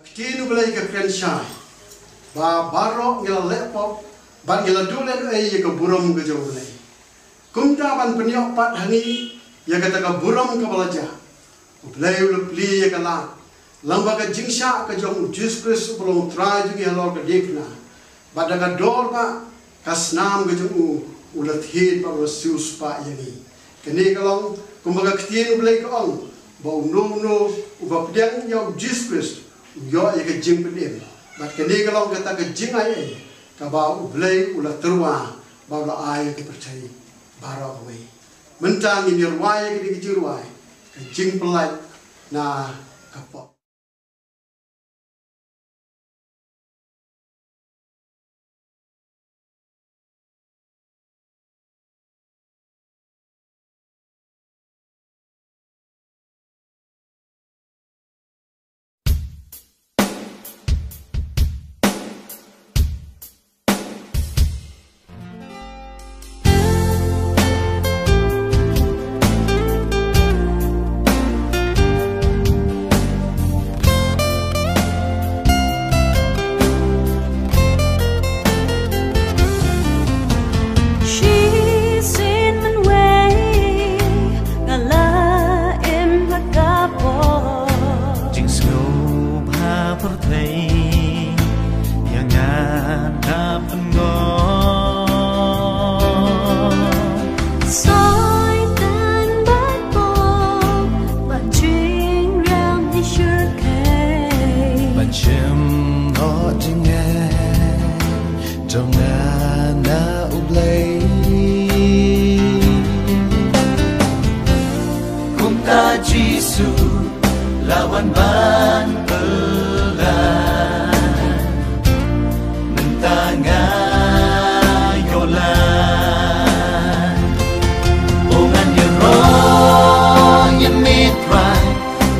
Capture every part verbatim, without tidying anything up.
Ktien U Blei ka kren shai ba baroh ngi la leh pop bad ngi la duh lehnohei ïa ka burom ka jong U Blei. Kumta ban pynïoh pat ha ngi ïa kata ka burom kaba la jah, U Blei u la plie ïa ka lad lyngba ka jingshah ka jong U Jisu Khrist uba long U Trai jong ngi halor ka diengphna. Bad da ka dor ba ka snam ka jong u u la thied bad u la siewspah ïa ngi. Kane ka long kumba ka ktien U Blei ka ong ba uno uno uba pdiang ïa U Jisu Khrist u ïoh ïa ka jingpynim. Bad kane ka long kata ka jingai ei kaba U Blei u la tyrwa ba u la ai ïa ka pyrthei baroh kawei. Mynta ngin ïa rwai ïa kane ka jingrwai, ka jingpyllait na ka pop. Shisien mynwei nga la im ha ka por. Jingsngewbha ha pyrthei ïa nga da pynngor. Soitan bad pop bad jingriam i shyrkhei ban shim noh jingeh jong nga na U Blei. Kumta Jisu la wan ban pynlait. Mynta nga ïoh lait. Oh ngan ïaroh ïa me Trai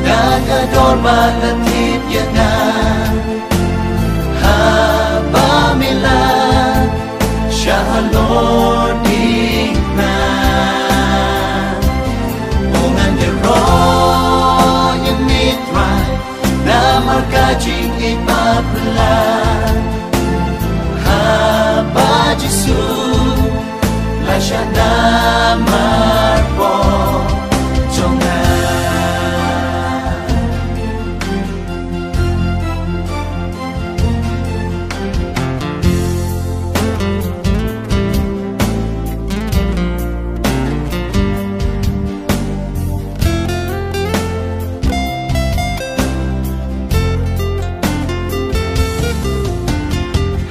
da ka dor ba la thied ïa nga. Haba me la shah halor diengphna. Oh ngan ïaroh ïa me Trai namar ka jingïeit ba phylla. Haba Jisu la shah na marpoh jong nga.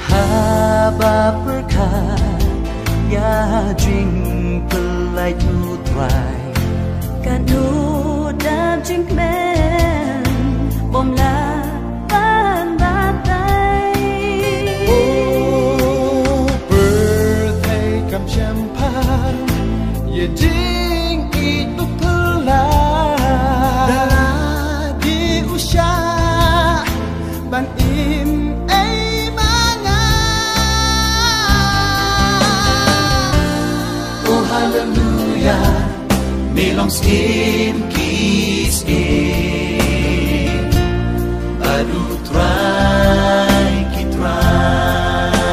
Haba pyrkhat ïa jingpyllait U Trai, katno dap jingkmen bym lah ban batai. Oh, pyrthei kam shym phar ïa jingïeit ba phylla. Da la dei u shah ban im ei ma nga. Oh haleluya, me long Syiem ki syiem bad U Trai ki trai.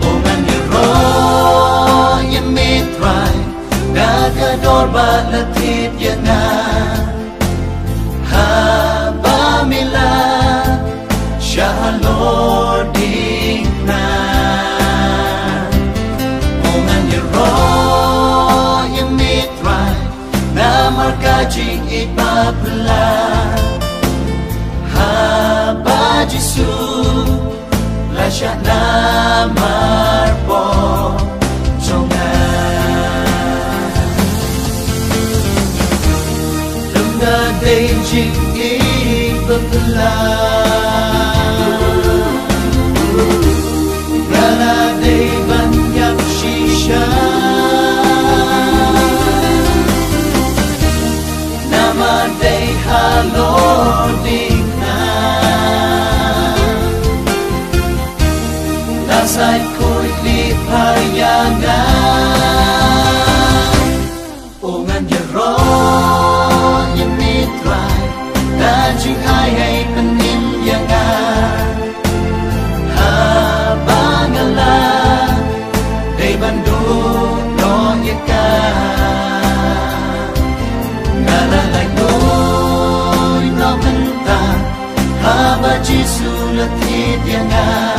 Oh ngan ïaroh ïa me Trai da ka dor ba la thied ïa nga. Haba me la shah halor diengphna. Oh ngan ïaroh ïa me Trai namar ka jingïeit ba phylla. Haba Jisu la shah na marpoh jong nga. Lem da dei jingïeit ba phylla. Nga la dei ban ïap shisha. Namar dei halor diengphna. La sait khuid leit phai ïa nga. Oh ngan ïaroh ïa me Trai da jingai ei pyn Haba Jisu la thied ïa nga,